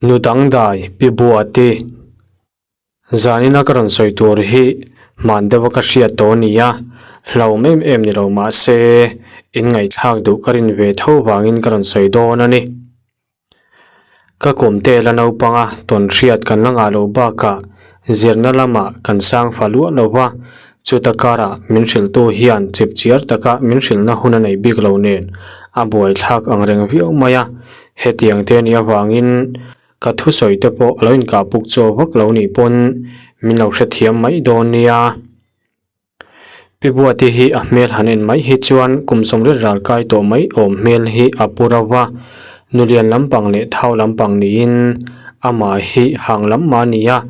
Nu dangdai Pi Buati, Zanina ka rawn sawi tur hi hman deuha ka hriat tawh a ni a, hlauhawm em em ni lo mah se in ngaihthlak duh ka rin ve tho vangin ka rawn sawi dawn a ni. Ka kum te la naupanga tawn hriat kan la ngah loh bakah zirna lamah kan sang fa luah lo va, chuta karah min hrilhtu hian chipchiar taka min hrilhna hun a nei bik lo nen a buaithlak ang reng viau mai a, Hetiang te nih avangin ka thusawi te pawh a lo inkah puk chaw vak lo nih pawn min lo hrethiam mai dawn nia. Pi Buati hi a hmel han en mai hi chuan kum sawmriat ral kai tawh mai awm hmel hi a pu rauh va, nulian lampang leh thau lampang niin amah hi hang lam mah ni a,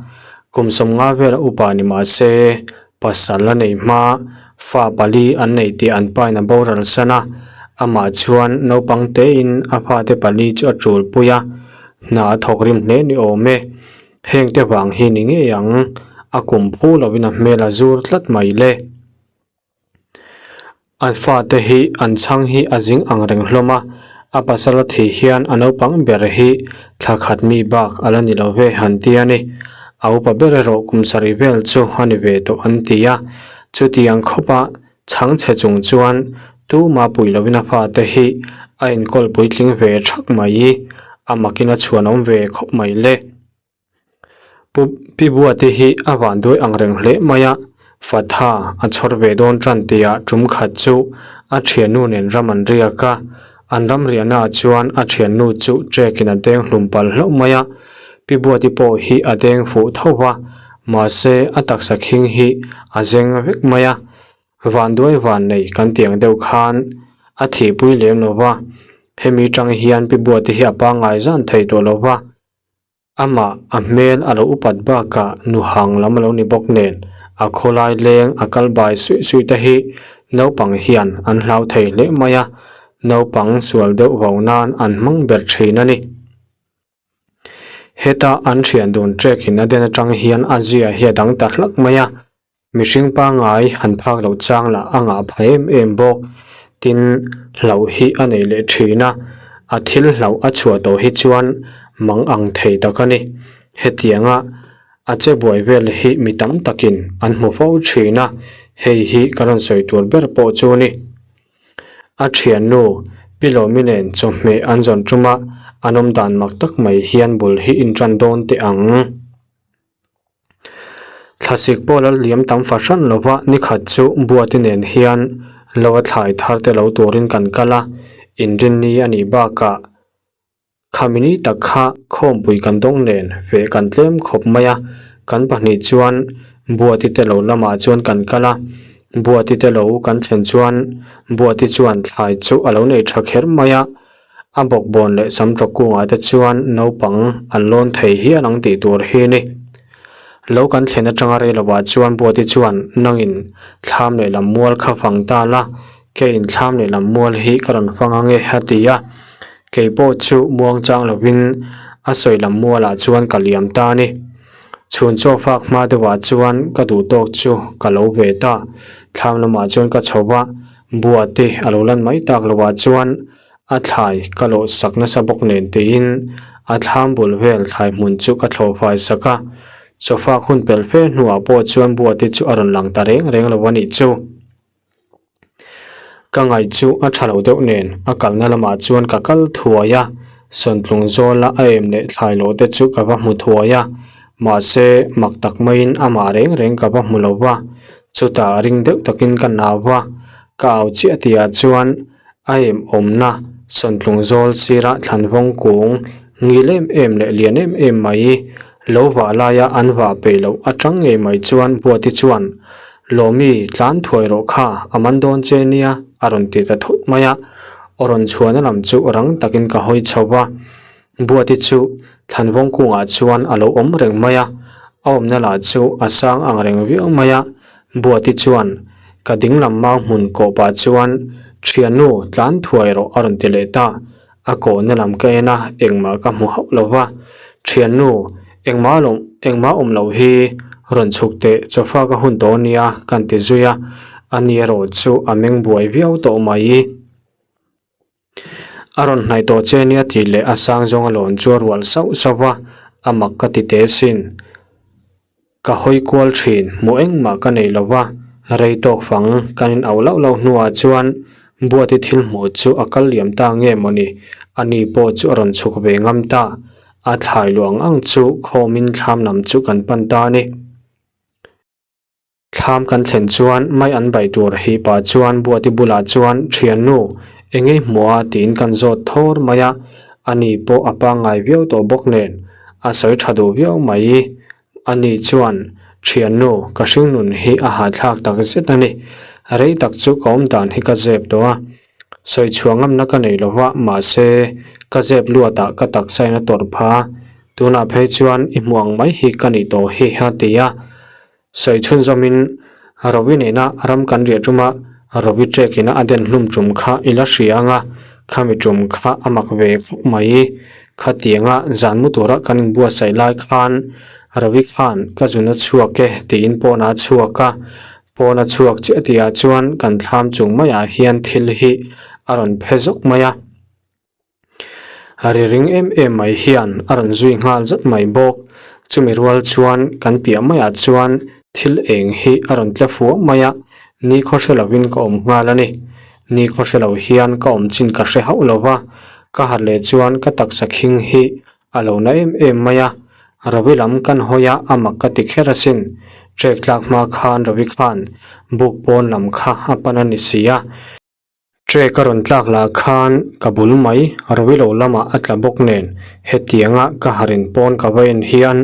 kum sawmnga vela upa ni mah se Pasal a nei hma, fa pali an nei tih an pain a boral san a, amah chuan naupang tein a fate pali chu a tul pui a, hna a thawk rim hle ni awm e. Heng te vang hi ni ngei ang, a kum phu lovin a hmel a zur tlat mai le. A fate hi an chhang hi a zing ang reng hlawm a, a pasal a thih hian a naupang ber hi thla khat mi bak a la ni lo ve han ti a ni. A upa ber erawh kum sarih vel chu a ni ve tawh an ti a, chutiang khawpa chhang chhe chung chuan tuma pui lovin a fate hi a enkawl puitling ve thak mai, a makin a chhuanawm ve khawp mai le. Pu Pi Buate hi a van duai ang reng hle mai a, Fatha a chhawr ve dawn tan tihah tum khat chu a thiannu nen ram an riak a, an ram riahnaah chuan a thiannu chu trekin a deng hlum palh hlauh mai a, Pi Buati pawh hi a deng fuh tho va, mahse a taksa khing hi a zeng vek mai a, Vanduai van nei kan tih ang deuh khan a thihpui lem lo va, hemi tang hian Pi Buate hi a pangngai zan thei tawh lo va. Amah a hmel a lo upat bakah nuhang lam a lo ni bawk nen a khawlai leng a kal bai suih suih te hi naupang hian an hlau thei hle mai a, naupang sual deuh vau nan an hmang ber thin a ni. Heta an thian dun trek in a den atang hian a zia hi a dang ta hlak mai a. Mihring pangngai han phak loh chang lah a ngah pha em em bawk. Tin, hlauh hi a nei leh thin a, a thil hlauh a chhuah tawh hi chuan mang ang thei tak a ni. Hetianga a che buai vel hi mi tam takin an hmu fo thin a, hei hi ka rawn sawi tur ber pawh chu a ni. A thiannu Pi Lawmi nen chawhmeh an zawn tum a, an awm dan mak tak mai hian bul hi intan dawn teh ang. Thlasik pawh lal liam tam fahran lova nikhat chu Buati nen hian lo a thlai thar te lo turin kan kal a, inrinni a nih bakah khamini tak kha khawmpui kan dawng nen feh kan tlem khawp mai a, kan pahnih chuan Buati te lo lamah chuan kan kal a, Buati te lo kan thlen chuan Buati chuan thlai chu a lo nei tha kher mai a. A bawkbawn leh sam tawk kungah te chuan naupang an lawn thei hial ang tih tur hi a ni. Lo kan thlen atanga rei lovah chuan Buati chuan nangin thlam leh lam mual kha fang ta la, keiin thlam leh lam mual hi ka rawn fang ang e a ti a. Kei pawh chu muang chang lovin a sawi lam mualah chuan ka liam ta a ni. Chhun chaw fak hma deuhah chuan ka duh tawk chu ka lo ve ta. Thlam lamah chuan ka chho va, Buate a lo lan mai tak lovah chuan a thlai ka lawh sak nasa bawk nen tiin a thlam bul vel thlai hmun chu ka thlawh fai sak a. Sofa hun pel fe hnuah pawh chuan Buate chu a rawn lang ta reng reng lo a nih chu. Ka ngaih chu a tha lo deuh nen a kalna lamah chuan ka kal thuai a, Sawntlung zawla a em leh thlai loh te chu ka va hmu thuai a, mahse mak tak maiin amah reng reng ka va hmu lo va. Chutah ring deuh takin ka nau va, ka au chiah tihah chuan a em awmna sawntlung zawl sira thlanvawng kung ngil em em leh lian em em mai lo vah laia an vah peih loh atang ngei mai chuan Buati chuan Lawmi tlan thuai rawh kha a man dawn che nia a rawn ti ta thut mai a, aw rawn chhuahna lam chu rang takin ka hawi chho va. Buati chu thlanvawng kungah chuan a lo awm reng mai a, a awmna lah chu a sang ang reng viau mai a. Buati chuan ka ding lam mau hmun kawh pah chuan Thiannu tlan thuai rawh a rawn ti leh ta. A kawhna lam ka en a, engmah ka hmu hauh lo va. Thiannu, engmah lo engmah awm loh hi rawn chhuk teh chawfa ka hun tawh ania kan ti zui a, ani erawh chu a meng buai viau tawh mai. A rawn hnaih tawh che nia tih leh a sang zawnga lawn chu a rual sauh sauh va, a mak ka ti teh sin. Ka hawi kual thin, hmuh engmah ka nei lo va, rei tawk fang kan in au lauh lauh hnuah chuan Buati thil hmuh chu a kal liam ta nge mawni, ani pawh chu a rawn chhuk ve ngam ta, a thlai luh ang ang chu khawmin thlam lam chu kan pan ta a ni. Thlam kan thlen chuan mai an baih tur hi pa chuan Buati bulah chuan Thiannu, eng ei hmuh a tiin kan zawt thawr mai a, ani pawh a pangngai viau tawh bawk nen a sawi tha duh viau mai. Ani chuan Thiannu, ka hringnun hi a hahthlak tak zet a ni. Rei tak chu ka awm dan hi ka zep tawh a, sawi chhuah ngamna ka nei lo va, mahse ka zep luatah ka taksa in a tawrh pha a, tunah phei chuan i hmuh ang mai hi ka nih tawh hi a ti a. Sawi chhunzawmin, Rovi nena ram kan riah ṭuma Rovi ṭek ina a den hlum ṭum kha i la hria ang a, khami ṭum kha a mak ve khawp mai. Khatianga zan mu tura kan inbuatsaih lai khan Rovi khan ka zun a chhuak e tiin pawn a chhuak a, pawn a chhuak chiah tihah chuan kan thlam chung maiah hian thil hi a rawn phe zawk mai a. Ri ring em em mai hian a rawn zui nghal zat mai bawk. Chumi rual chuan kan piah maiah chuan thil eng hi a rawn tle fuah mai a, ni khaw hre lovin ka awm nghal a ni. Ni khaw hre lo hian ka awm chin ka hre hauh lo va, ka harh leh chuan ka taksa khing hi a lo na em em mai a. Rawi lam kan hawi a, a mak ka ti kher asin. Trek tlak hma khan Rawi khan buk pawn lam kha a pan a ni si a. Trek a rawn tlak lah khan ka bul mai Rawi lo lamah a tla bawk nen hetianga ka harin pawn ka va en hian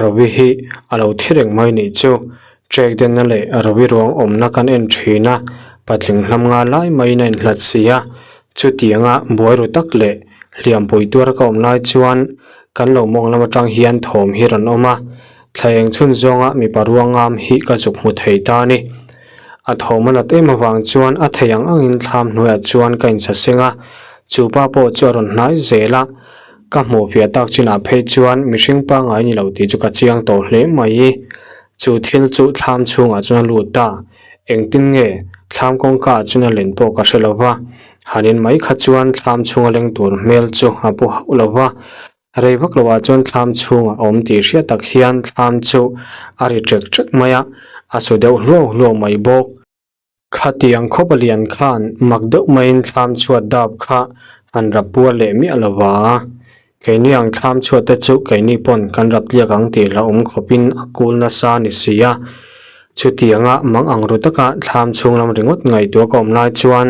Rawi hi a lo thi reng mai nih chu. Trek denna leh Rawi ruang awmna kan en thin a, patling hlam nga lai maiin a inhlat si a, chutianga buai ru tak leh hliampui tuar ka awm lai chuan kan lo mawng lam atang hian thawm hi rawn awm a, thla eng chhun zawnga mipa ruangam hi ka zuk hmu thei ta a ni. A thawm a nat em avang chuan a thei ang angin thlam hnuaiah chuan ka insaseng a, chu pa pawh chu a rawn hnai zel a, ka hmuh fiah tak chinah phei chuan mihring pangngai ni lo tih chu ka chiang tawh hle mai. Chu thil chu thlam chhungah chuan a lut ta, engtin nge thlam kawngka ah chuan a len pawh ka hre lo va, han in mai kha chuan thlam chhunga leng tur hmel chu a pu hauh lo va. Rei vak loah chuan thlam chhungah a awm tih hriat tak hian thlam chu a ri ṭek ṭek mai a, a su deuh hluau hluau mai bawk. Khatiang khawp a lian khan mak deuh maiin thlam chhuat dap kha han rap puar leh miah lo va. Keini ang thlam chhuat te chu keini pawn kan rap tliak ang tih hlauhawm khawpin a kul nasa a ni si a. Chutianga mang ang ru taka thlam chhung lam ringawt ngaihtuah ka awm lai chuan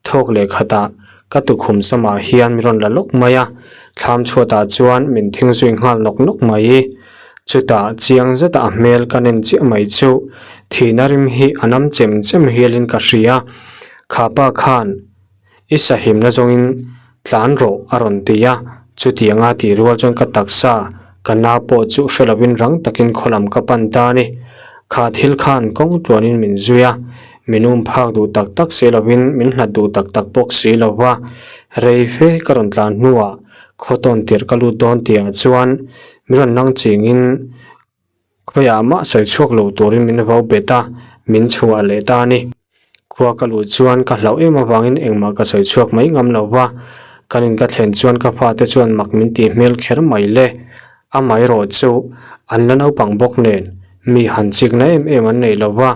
thawk leh khatah Ka tukhum samah hian min rawn la lawk mai a, thlam chhuatah chuan min thing zui nghal nawk nawk mai. Chutah chiang zeta a hmel ka nen chiah mai chu thihna rim hi a nam chem chem hialin ka hria. Kha pa khan i sahimna zawngin tlan rawh a rawn ti a, chutianga tih rual chuan ka taksa ka na pawh chu hre lovin rang takin khawlam ka pan ta a ni. Kha thil khan kawng tluanin min zui a, Min um phak duh tak tak si lovin min hlat duh tak tak bawk si lo va, rei fe ka rawn tlan hnuah khaw tawn tirh ka lut dawn tihah chuan min rawn nang chingin khawiah mah sawi chhuak lo turin min vo bet a, min chhuah leh ta a ni. Khua ka luh chuan ka hlauh em avangin engmah ka sawi chhuak mai ngam lo va, kan in ka thlen chuan ka fate chuan mak min tih hmel kher mai le. Amaherawh chu an la naupang bawk nen mi han chikna em em an nei lo va,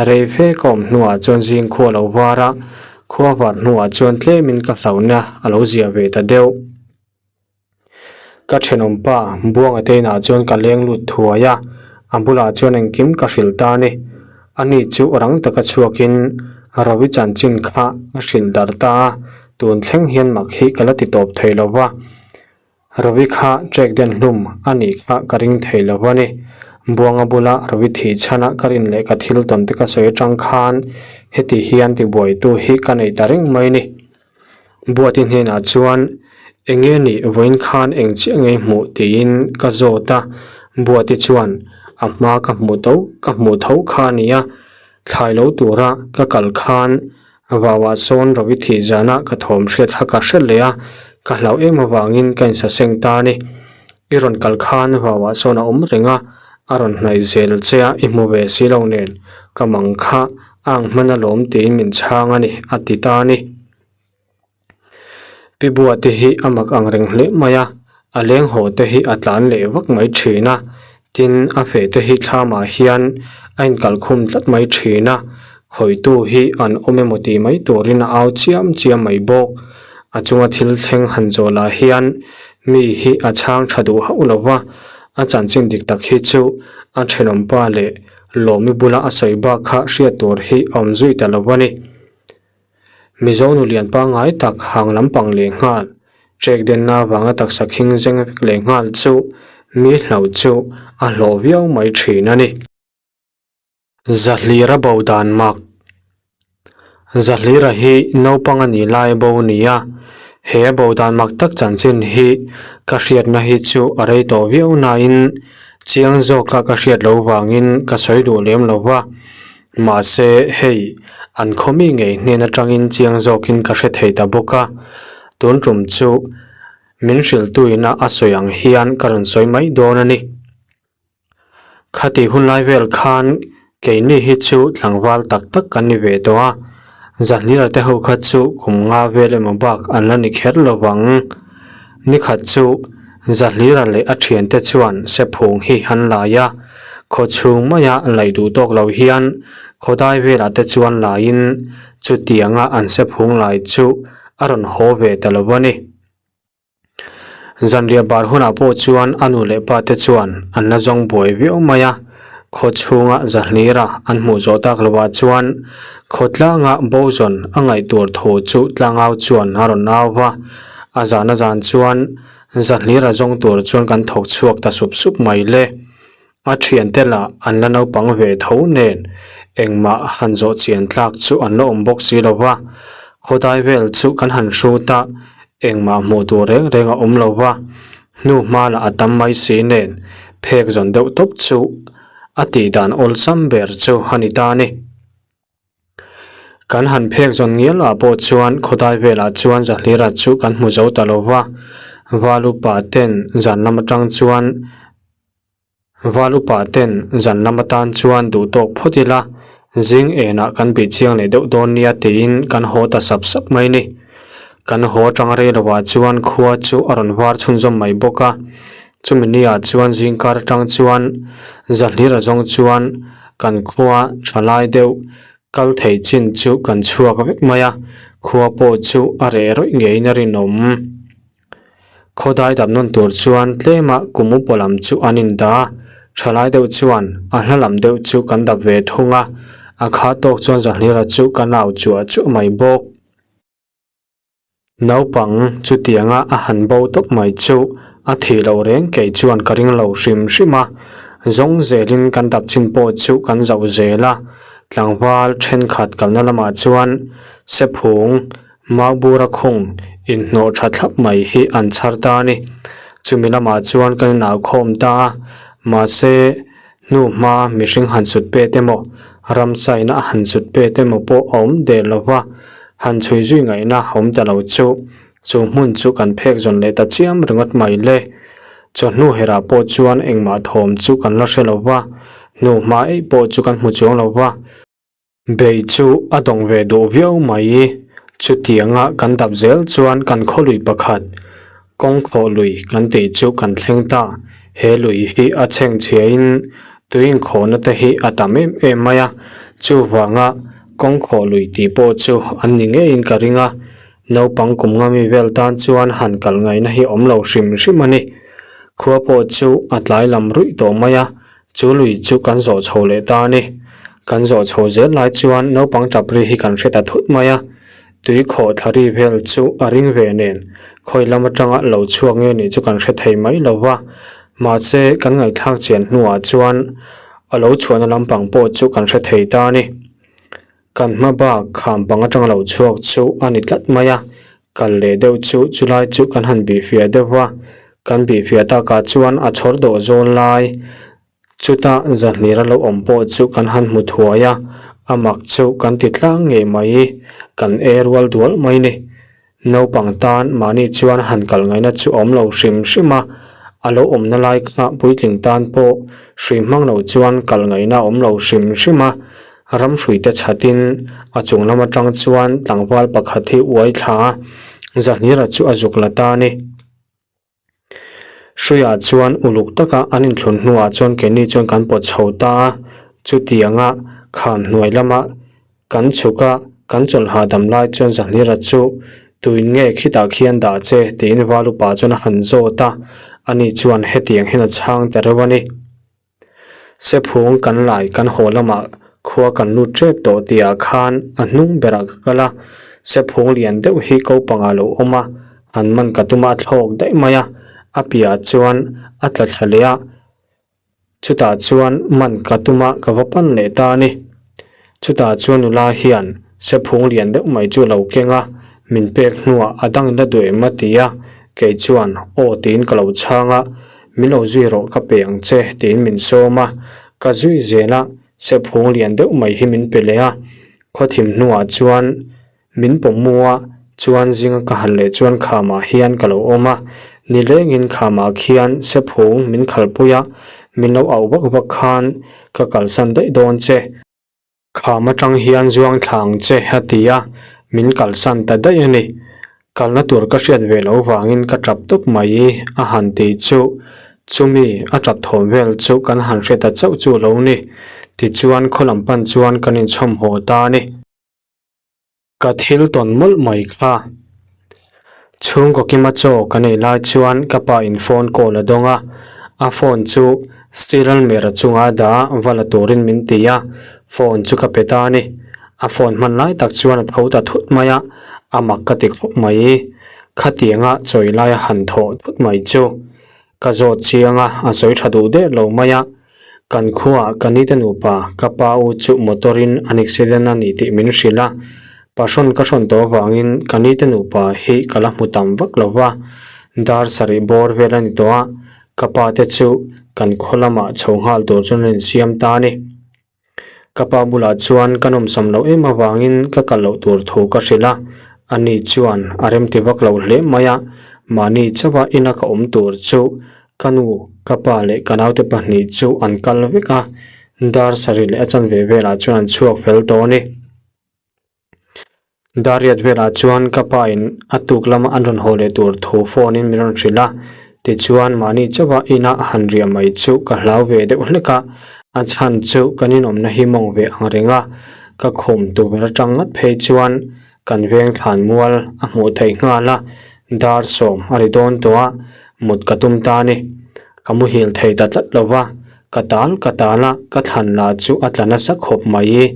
rei fe ka awm hnuah chuan zing khua lo var a, khua var hnuah chuan tlemin ka hlauhna a lo zia ve ta deuh. Ka thenawm pa Buanga te inah chuan ka leng lut thuai a, a bulah chuan engkim ka hrilh ta a ni. Ani chu rang taka chhuakin Rawi chanchin kha a hrilh darh ta a, tun thleng hian mak hi ka la ti tawp thei lo va. Rawi kha trek den hlum a nih kha ka ring thei lo a ni. Buanga bula Rawi thih chhana ka rin leh ka thil tawn te ka sawi atang khan heti hian tibuaitu hi ka nei ta reng mai ni. Buati hnenah chuan eng nge nih vawiin khan eng chiah ngei hmuh tiin ka zawt a, Buati chuan a hma ka hmuh tho ka hmuh tho kha a ni a, thlai lo tura ka kal khan Vauah sawn Ravi thih zana ka thawm hriat kha ka hre leh a, ka hlauh em avangin ka insaseng ta a ni. I rawn kal khan vauah sawn a awm reng a, a rawn hnaih zel che a, i hmu ve si lo nen ka mang kha a ang hman alawm tiin min chhang a ni, a ti ta a ni. Pi Buate hi a mak ang reng hle mai a, a leng haw te hi a tlan leh vak mai thin a, tin a feh te hi thlamah hian a inkalkhum tlat mai thin a, khawitu hi an awm emaw tih mai turin a au chiam chiam mai bawk. A chunga thil thleng han zawh lah hian mi hi a chhang tha duh hauh lo va, a chanchin dik tak hi chu a thenawmpa leh Lawmi bula a sawi bak kha hriat tur hi a awm zui ta lo a ni. Mizo nu lian pangngai tak hang lampang leh nghal, trek denna avanga taksa khing zeng vek leh nghal chu mi hlauh chu a hlawh viau mai thin a ni. Zahlira bo dan mak Zahlira hi naupang a nih lai bo a ni a, he a bo dan mak tak chanchin hi ka hriatna hi chu a rei tawh viau nain chiang zawka ka hriat loh vangin ka sawi duh lem lo va. Mahse, hei, an khaw mi ngei hnen atangin chiang zawkin ka hre thei ta bawk a. Tun tum chu min hrilhtuina a sawi ang hian ka rawn sawi mai dawn a ni. Khati hun lai vel khan keini hi chu tlangval tak tak kan ni ve tawh a, Zahnira te ho kha chu kum nga vel emaw bak an la ni kher lo vang. Nikhat chu Zahlira leh a thiante chuan Sephung hi an lai a, khaw chhung maia laih duh tawk lo hian khawdai velah te chuan laiin chutianga an Sephung lai chu a rawn haw ve ta lo a ni. Zanriah bar hunah pawh chuan a nu leh pa te chuan an la zawng buai viau mai a, khaw chhunga Zahlira an hmuh zawh tak lovah chuan khaw tlanga Bozawn a ngaih tur thu chu tlangau chuan a rawn au va, a zan a zan chuan Zahlira zawng tur chuan kan thawk chhuak ta sup sup mai le. A thiante lah an la naupang ve tho nen engmah han zawh chian tlak chu an la awm bawk si lo va, khawdai vel chu kan han hrut a, engmah hmuh tur reng reng a awm lo va, hnu hma lah a tam mai si nen phek zawn deuh tawp chu a tih dan awlsam ber chu a ni ta a ni. Kan han phek zawn ngial ah pawh chuan khawdai velah chuan Zahlira chu kan hmu zo ta lo va, Val upa ten zan lam atang chuan Val upa ten zan lam atan chuan duh tawk phawt ila, zing enah kan bih chiang leh deuh dawn nia tiin kan haw ta sap sap mai ni. Kan haw atang rei lovah chuan khua chu a rawn var chhunzawm mai bawk a, chumi niah chuan zingkar atang chuan Zahlira zawng chuan kan khua tha lai deuh kal thei chin chu kan chhuak vek mai a, khua pawh chu a reh rawih ngeiin a rinawm. Khawdai dap nawn tur chuan tlema kum upa lam chu an indah a, thalai deuh chuan a hla lam deuh chu kan dap ve thung a, a kha tawk chuan Zahlira chu kan au chuah chuah mai bawk. Naupang chutianga a han bo tawp mai chu a thih loh reng kei chuan ka ring lo hrim hrim a, zawng zelin kan dap chin pawh chu kan zauh zel a, tlangval thenkhat kalna lamah chuan Sephung Maubura khung inhnawh tha thlap mai hi an chhar ta a ni. Chumi lamah chuan kan inau khawm ta a, mahse hnu hma mihring han sut pet emaw, ramsaina a han sut pet emaw pawh a awm der lo va, han chhui zui ngaihna a awm ta lo chu. Chu hmun chu kan phek zawn leh ta chiam ringawt mai le. Chawhnu herah pawh chuan engmah thawm chu kan la hre lo va, hnu hma eih pawh chu kan hmu chuang lo va. Bei chu a dawng ve duh viau mai. Chutianga kan dap zel chuan kan khaw lui pakhat, kawng khawh lui kan tih chu kan thleng ta. He lui hi a chhengchhiain tui inkhawhna te hi a tam em em mai a, chuvanga kawng khawh lui tih pawh chu an ni ngeiin ka ring a. Naupang kum nga mi vel tan chuan han kal ngaihna hi awm lo hrim hrim a ni. Khua pawh chu a tlai lam ruih tawh mai a, Chu lui chu kan zawh chho leh ta a ni. Kan zawh chho zel lai chuan naupang tap ri hi kan hre ta thut mai a. Tui khawh thla ri vel chu a ring ve nen khawi lam atanga lo chhuak nge nih chu kan hre thei mai lo va. Mahse kan ngaihthlak chian hnuah chuan a lo chhuahna lampang pawh chu kan hre thei ta a ni. Kan hma bak kham pang atanga lo chhuak chu a ni tlat mai a. Kal leh deuh chu chulai chu kan han bihfiah deuh va, kan bihfiah takah chuan a chhawr dawh zawn lai chutah Zahnira lo awm pawh chu kan han hmu thuai a, a mak chu kan ti tlang ngei mai, kan e rual dual mai ni. Naupang tan mahni chuan han kal ngaihna chu a awm lo hrim hrim a, a lo awmna lai kha puitling tan pawh hrui hmang lo chuan kal ngaihna a awm lo hrim hrim a, Ramhruite chhatin a chung lam atang chuan tlangval pakhat hi uai thla a. Zahnira chu a zuk la ta a ni. Hruiah chuan uluk taka an inthlun hnuah chuan keini chuan kan pawt chho ta a, chutianga kham hnuai lama kan chhuk a, kan chawlh hahdam lai chuan Zahnira chu tuin nge khitah khian dah che tiin Valupa chuan a han zawt a, ani chuan hetiang hian a chhang ta reuh a ni. Sephung kan lai kan haw lamah khua kan lut tep tawh tihah khan a hnung berah ka kal a, sephung lian deuh hi ko pangah lo awm a, han man ka tum a a thlawk daih mai a, a piahah chuan a tla thla leh a, chutah chuan man ka tum a ka va pan leh ta a ni. Chutah chuan nula hian sephung lian deuh mai chu a lo keng a, min pek hnuah a dang in la duh em a ti a, kei chuan aw tiin ka lo chhang a, min lo zui rawh ka pe ang che tiin min sawm a, ka zui zel a, sephung lian deuh mai hi min pe leh a, khawthim hnuah chuan min pawm mu a, chuan zinga ka han leh chuan khamah hian ka lo awm a, nilengin khamah khian sephung min khalpui a, min lo auh vak vak khan ka kalsan daih dawn che. Kham atang hian zuang thla ang che a ti a, min kalsan ta daih a ni. Kalna tur ka hriat ve loh vangin ka tap tawp mai a han ti chu chumi a tap thawm vel chu kan han hre ta chauh chu lo ni. Tichuan khaw lam pan chuan kan inchhawm haw ta a ni. Ka thil tawn mawlh mai kha. Chhungkaw kima chaw ka nei lai chuan ka pa in phone call a dawng a, a phone chu steel almirah chunga dah a va la turin min ti a, phone chu ka pe ta a ni. A phone hman lai tak chuan a tho ta thut mai a, a mak ka ti khawp mai. Khatianga chawi laia han thawh thut mai chu. Ka zawt chiang a, a sawi tha duh der lo mai a. Kan khuaah ka nite nupa, ka pa u chu motor in an accident a ni tih min hrilh a. Pahrawn ka hrawn tawh avangin ka nite nupa hi ka la hmu tam vak lo va. Dar sarih bawr vel a ni tawh a, ka pa te chu kan khaw lamah chho nghal tur chuan an insiam ta a ni. Ka pa bulah chuan ka nawmsam loh em avangin ka kal loh tur thu ka hrilh a, ani chuan a remti vak lo hle mai a, mahni chauha ina ka awm tur chu ka nu, ka pa leh ka naute pahnih chu an kal vek a, dar sarih leh a chanve velah chuan an chhuak fel tawh a ni. Dariat velah chuan ka pa in a tuk lama an rawn haw leh tur thu phone in min rawn hrilh a, tichuan mahni chauha ina han riah mai chu ka hlau ve deuh hlek a, a chhan chu kan inawmna hi mawng ve ang reng a, ka khum tukverh atang ngat phei chuan kan veng thlan mual a hmuh theih nghal a, dar sawm a ri dawn tawh a, mut ka tum ta a ni. Ka muhil thei ta tlat lo va, ka tal ka tal a, ka thlan lah chu a tla nasa khawp mai.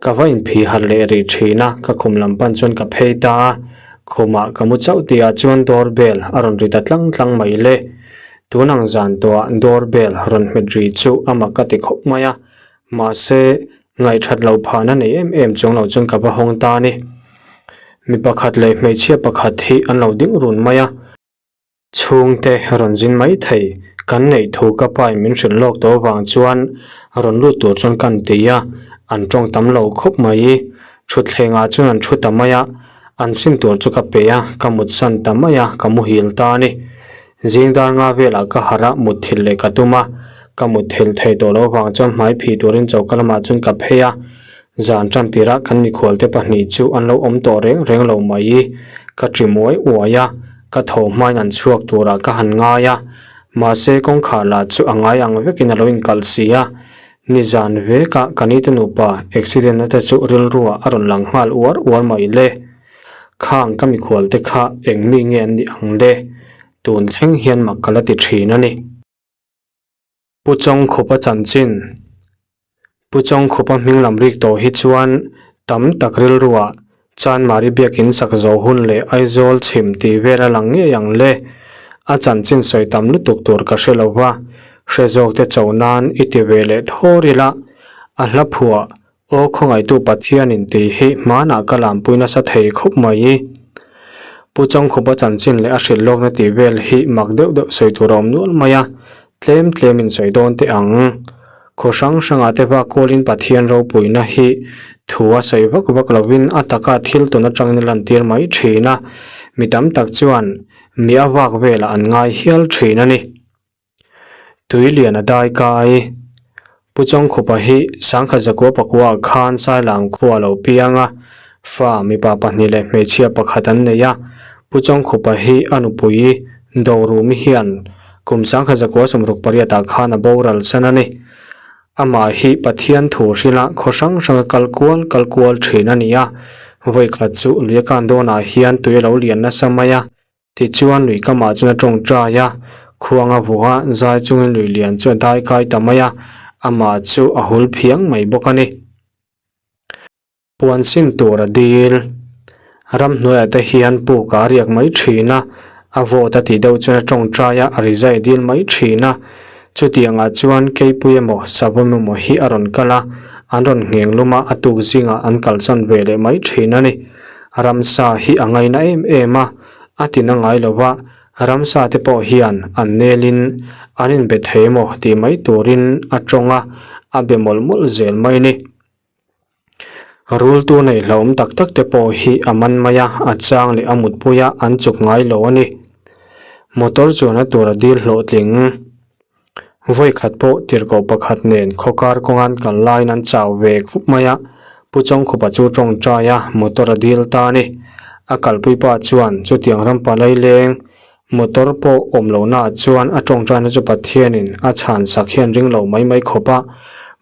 Ka va inphih harh leh rih thin a, ka khum lam pan chuan ka phei ta a, khumah ka mu chauh tihah chuan door bell a rawn ri ta tlang tlang mai le. Tun ang zan tawhah door bell rawn hmet ri chu a mak ka ti khawp mai a, mahse ngaihthat loh phahna nei em em chuang lo chuan ka va hawng ta a ni. Mi pakhat leh hmeichhia pakhat hi an lo ding run mai a. Chhungte rawn zin mai thei kan neih thu ka pa in min hrilh lawk tawh avang chuan rawn lut tur chuan kan ti a, an tawng tam lo khawp mai. Thutthleng ah chuan an thu ta mai a, an sin tur chu ka pe a, ka mutsan ta mai a, ka muhil ta a ni. Zing dar nga velah ka harh a, mutthilh leh ka tum a, ka mutthilh thei tawh loh avang chuan hmai phih turin choka lamah chuan ka phei a, Zan tan tirah kan mikhualte pahnih chu an lo awm tawh reng reng lo mai. Ka ṭi muai uai a, ka tho hmain an chhuak turah ka han ngai a. Mahse kawngkhar lah chu a ngai ang vekin a lo inkalh si a. Nizan vekah ka nite nupa accident na te chu rilruah a rawn lang nghal uar uar mai le. Khang ka mikhualte kha eng mi nge an nih ang le? Tun thleng hian mak ka la ti ṭhin a ni. Pu Chawngkhupa chanchin Pu Chawngkhupa hming lam rik tawh hi chuan tam tak rilruah Chanmari biakin sak zawh hun leh Aizawl chhim tih vel a lang ngei ang le. A chanchin sawi tam lutuk tur ka hre lo va, hre zawk te cho nan i ti ve leh thawr ila a hla phuah Aw khawngaihtu Pathianin tih hi hmanah ka lampui nasa thei khawp mai. Pu Chawngkhupa chanchin leh a hrilh lawkna tih vel hi mak deuh deuh sawi tur a awm nual mai a, tlem tlemin sawi dawn teh ang. Khaw hrang hrangah te vak kualin Pathian ropuina hi thu a sawi vak vak lovin a taka thil tun atangin a lantir mai thin a, mi tam tak chuan mi a vak velah an ngai hial thin a ni. Tui lian a dai kai. Pu Chawngkhupa hi Sangkhat Zakua Pakua ah khan Sailang khua a lo piang a, fa mipa pahnih leh hmeichhia pakhat an nei a. Pu Chawngkhupa hi a nupui Dorumi hian kum 1968 ah khan a boral san a ni. Amah hi Pathian thu hrila khaw hrang hranga kal kual kal kual thin a ni a, vawi khat chu lui a kan dawnah hian tui a lo lian nasa mai a, tichuan lui kamah chuan a tawngtai a, khuang a vuah a, zai chungin lui lian chu a dai kai ta mai a, amah chu a hul phiang mai bawk a ni. Puan sin tur a dil. Ramhnuaiah te hian puk a riak mai thin a, a vawt a tih deuh chuan a tawngtai a, a rizai dil mai thin a. Chutiangah chuan keipui emaw savawm emaw hi a rawn kal a, an rawn ngheng lum a, a tuk zingah an kalsan ve leh mai thin a ni. Ramsa hi a ngaina em em a, a tina ngai lo va, ramsa te pawh hian an nelin an inbe thei emaw tih mai turin a tawng a, a be mawlh mawlh zel mai a ni. Rultu nei hlauhawm tak tak te pawh hi a man mai a, a chang leh a mutpui a, an chuk ngai lo a ni. Motor chuan a tur a dil hlawhtling. Vawi khat pawh tirhkoh pakhat nen khawkar kawngan kal laiin an chau ve khup mai a, Pu Chawngkhupa chu tawngtai a, motor a dil ta a ni. A kalpui pa chuan chutiang rampa laileng Motor pawh awm lohnaah chuan a tawngtaina chu Pathianin a chhan sak hian ring lo mai mai khawp a,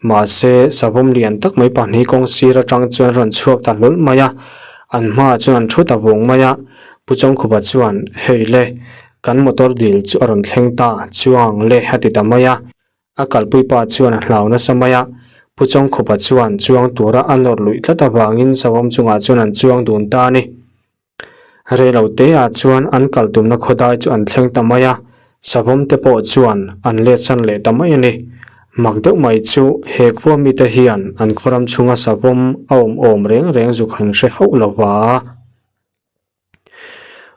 mahse savawm lian tak mai pahnih kawng sir atang chuan rawn chhuak ta hlawlh mai a, an hmaah chuan an thu ta vung mai a, Pu Chawngkhupa chuan, Hei le, kan motor dil chu a rawn thleng ta, chuang le a ti ta mai a, a kalpui pa chuan a hlau nasa mai a, Pu Chawngkhupa chuan chuang tura a nawr luih tlat avangin savawm chungah chuan an chuang dun ta a ni. Reilo teah chuan an kal tumna khawdai chu an thleng ta mai a, savawm te pawh chuan an let san leh ta mai a ni. Mak deuh mai chu he khua mite hian an khawram chhunga savawm a awm awm reng reng zuk han hre hauh lo va.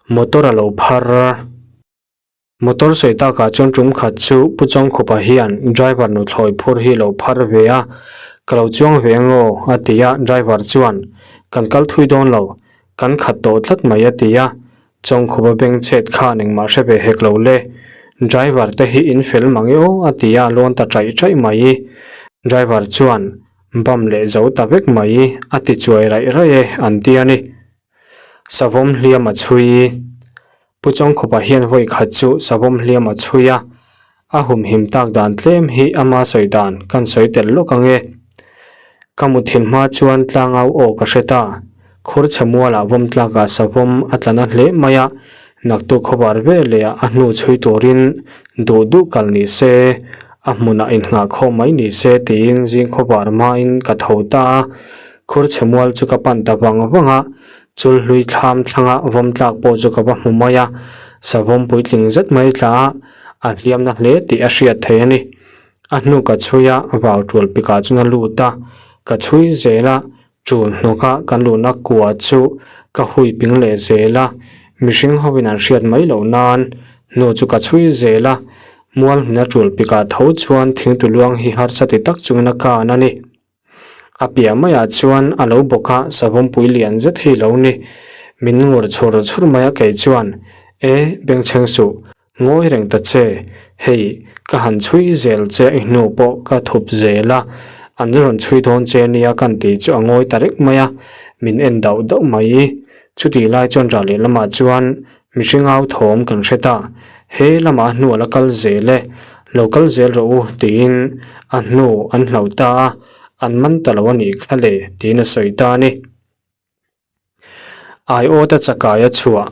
Motor a lo phar. Motor sawi takah chuan tum khat chu Pu Chawngkhupa hian driver nuthlawi phur hi lo phar ve a, ka lo chuang ve ang aw a ti a, driver chuan kan kal thui dawn lo, kan khat tawh tlat mai a ti a, Chawngkhupa beng chhet khan engmah hre ve hek lo le, driver te hi in fel mang e aw a ti a, lawn ta chaih chaih mai. Driver chuan bam leh zo ta vek mai a ti chuai raih raih e an ti a ni. Savawm hliam a chhui. Pu Chawngkhupa hian vawi khat chu savawm hliam a chhui a, a humhim tak dan tlem hi ama sawi dan kan sawi tel lawk ang e. Ka muthilh hma chuan tlangau aw ka hre ta, khur chhe mualah vawm tlakah savawm a tla na hle mai a, naktuk khawvar ve leh ah a hnu chhui turin duh duh kal ni se, a hmunah innghah khawm mai ni se tiin zing khawvar hmain ka tho ta a, khur chhe mual chu ka pan ta vang vang a, Chul hlui thlam thlanga vawm tlak pawh chu ka va hmu mai a, savawm puitling zet mai tla a, a hliamna hle tih a hriat theih a ni. A hnu ka chhui a, vau tul pikah chuan a lut a, ka chhui zel a, tul hnawka kan luhna kua chu ka hui ping leh zel a, mihring hovin an hriat mai loh nan hnu chu ka chhui zel a, mual hmina tul pikah tho chuan thingtuluang hi harsa ti tak chungin a kan a ni. A piah maiah chuan a lo bawk a, savawm pui lian zet hi lo ni. Min ngur chhur chhur mai a kei chuan, E, bengchheng suh, ngawi reng ta che, hei, ka han chhui zel che i hnu pawh ka thup zel a, an rawn chhui dawn che nia kan tih chu a ngawi ta reng mai a, min en dauh dauh mai. Chutih lai chuan ral lehlamah chuan Mihring au thawm kan hre ta, he lamah a hnu a la kal zel e, lo kal zel rawh u tiin a hnu an hlauh ta a, an man ta lo a nih kha le tiin a sawi ta a ni. Aiawta chakai a chhuah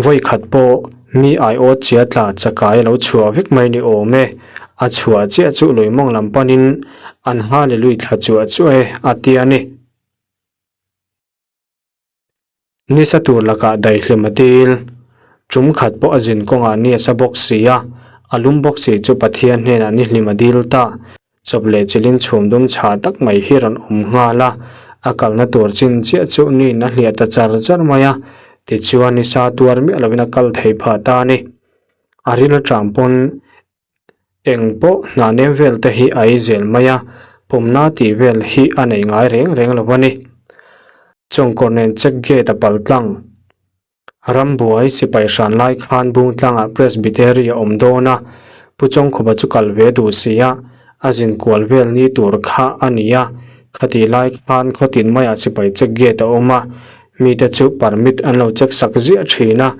Vawi khat pawh mi aiawt chia tla chakai a lo chhuah vek mai ni awm e, a chhuah chiah chu lui mawng lam panin an hallelui thla chuah chuah e a ti a ni. Nisa tur lakah daihlim a dil. Tum khat pawh a zin kawngah ni a sa bawk si a, a lum bawk si chu Pathian hnenah ni hlim a dil ta. Chawp leh chilin chhum dum chhah tak mai hi rawn awm nghal a, a kalna tur chin chiah chu niin a hliah ta char char mai a, tichuan nisa tuar miah lovin a kal thei phah ta a ni. A ril atang pawn Eng pawh hna nem vel te hi a ei zel mai a, pumna tih vel hi a nei ngai reng reng lo a ni. Chawngkawr nen check gate a pal tlang. Rambuai sipai hran lai khan Bungtlangah Presbytery a awm dawn a, Pu Chawngkhupa chu kal ve duh si a, a zin kual vel ni tur kha a ni a, khatih lai khan khawtin maiah sipai check gate a awm a. Mite chu permit an lo check sak ziah thin a,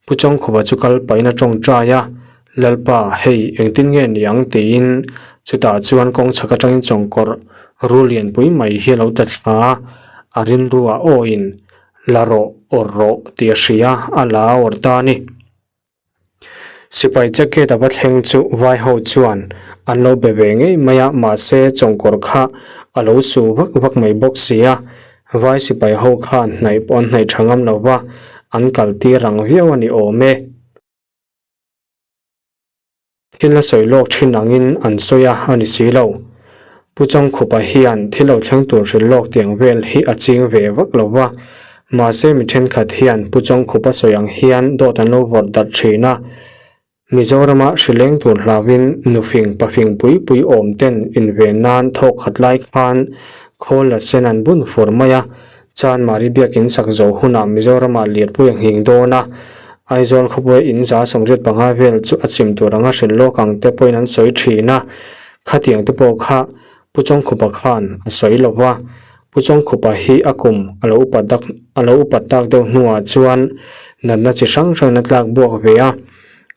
Pu Chawngkhupa chu kal pahin a tawngtai a, Lalpa, hei engtin nge ni ang tiin chutah chuan kawng chhak atangin chawngkawrh rul lianpui mai hi a lo tla thla a, a rilruah awiin la rawh, awrh rawh tih a hria, a la a awrh ta a ni. Sipai jacket a va thleng chu vai ho chuan an lo be ve ngei mai a, mahse chawngkawr kha a lo su vak vak mai bawk si a, vai sipai ho khan hnaih pawh an hnaih tha ngam lo va, an kal tir ang viau a ni awm e. Thil a sawi lawk thin angin an sawi a a ni si lo. Pu Chawngkhupa hian thil lo thleng tur hrilh lawk tiang vel hi a ching ve vak lo va, mahse mi thenkhat hian Pu Chawngkhupa sawi ang hian dawt an lo vawrh darh thin a. Mizorama hrileng tur hlauin nufing pafing pui pui awm ten inven nan thawk khat lai khan khawl la sen an bun fur mai a, Chanmari biakin sak zawh hunah Mizoramah lirpui a nghing dawn a, Aizawl khawpuia in 185 vel chu a chim tur anga hrilh lawk ang te pawhin an sawi thin a, khatiang te pawh kha Pu Chawngkhupa khan a sawi lo va, Pu Chawngkhupa hi a kum a lo upat dak a lo upat tak deuh hnuah chuan natna chi hrang hrangin a tlak buak ve a,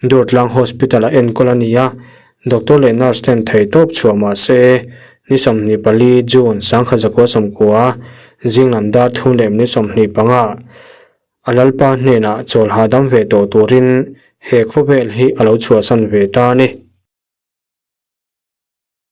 Durtlang Hospital-a enkawl a ni a, Doctor leh nurse ten thei tawp chhuah mah se, ni 24 June 1990 zinglam dar thum leh ni 25 a Lalpa hnenah chawl hahdam ve tawh turin he khawvel hi a lo chhuahsan ve ta a ni.